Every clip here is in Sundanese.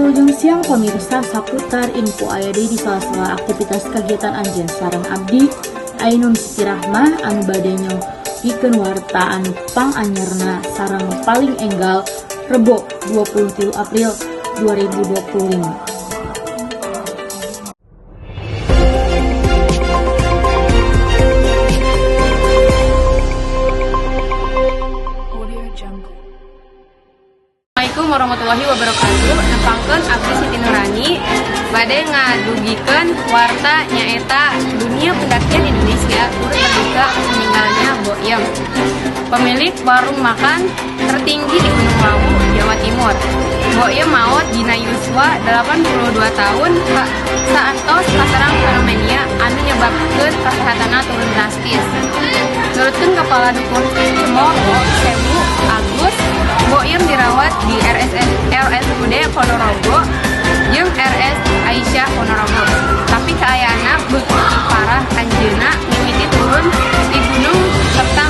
Wilujeng siang, pemirsa. Saputar info aya deui di sela-sela aktivitas kegiatan anjeun sareng abdi, Ainun Siti Rahmah, anu bade nyogikeun warta anu panganyarna sareng paling enggal Rebo 23 April 2025. Audio Jungle. Assalamualaikum warahmatullahi wabarakatuh. Nepangkeun abdi, Siti Nurani, bade ngadugikeun warta, nyaeta dunia pendakian Indonesia turut berduka atas meninggalnya Boyem, pemilik warung makan tertinggi di Gunung Lawu, Jawa Timur. Boyem maot dina yuswa 82 tahun saentos kaserang pneumonia anu nyebabkeun kasehatanna turun drastis. Nurutkeun Kepala Dukuh Cemoro Sewu, Agus, Boyem dirawat di RSS RSUD Ponorogo jeung RS Aisyah Ponorogo. Tapi kaayaanna beuki parah. Anjeunna mimiti turun di gunung serta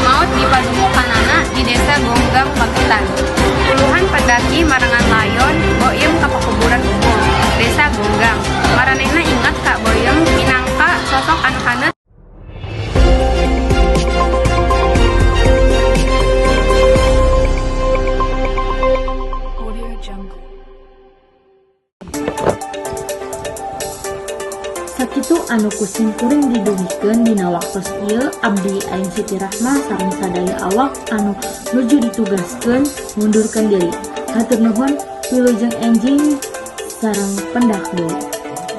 maot di padumokanana di Desa Gonggang, Magetan. Puluhan pendaki marengan layon Boyem ka pekuburan umum Desa Gonggang. Maranehna inget ka Boyem minangka sosok anu haneut. Audio Jungle. Sakitu anu ku simkuring didugikeun dina waktos ieu. Abdi, Ain Siti Rahmah, sareng sadaya awak anu nuju ditugaskeun ngundurkeun diri. Hatur nuhun, wilujeng enjing sareng pendak deui.